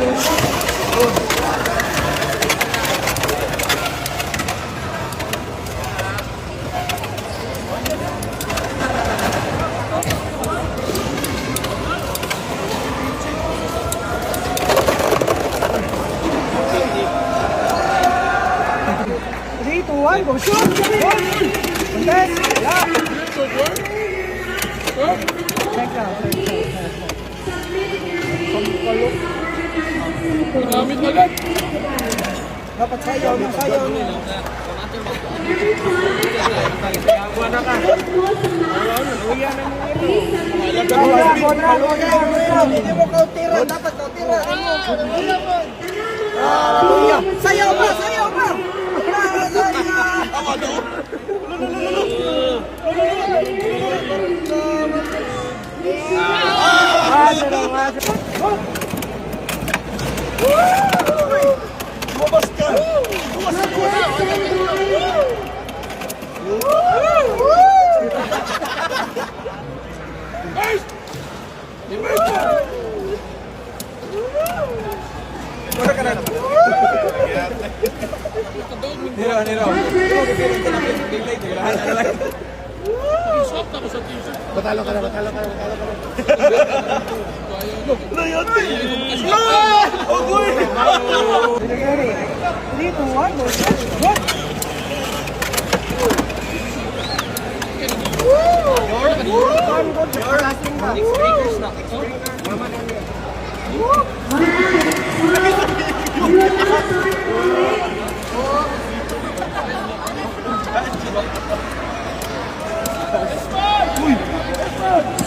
Go, shoot. Three, two, one, go shoot! Go! Contest! Yeah! Check out. Gamit agad. Dapat sayaw na, sayaw na. Kontra, kontra, kontra. Hindi mo kautira, dapat kautira. Ah, sayaw pa, sayaw pa! Lumabas ka! Lumabas ka! Swap ako sa t-shirt. Batalo ka na, batalo ka na, batalo ka na. Ready? 3, 2, 1, go shoot! Go!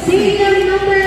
Serial number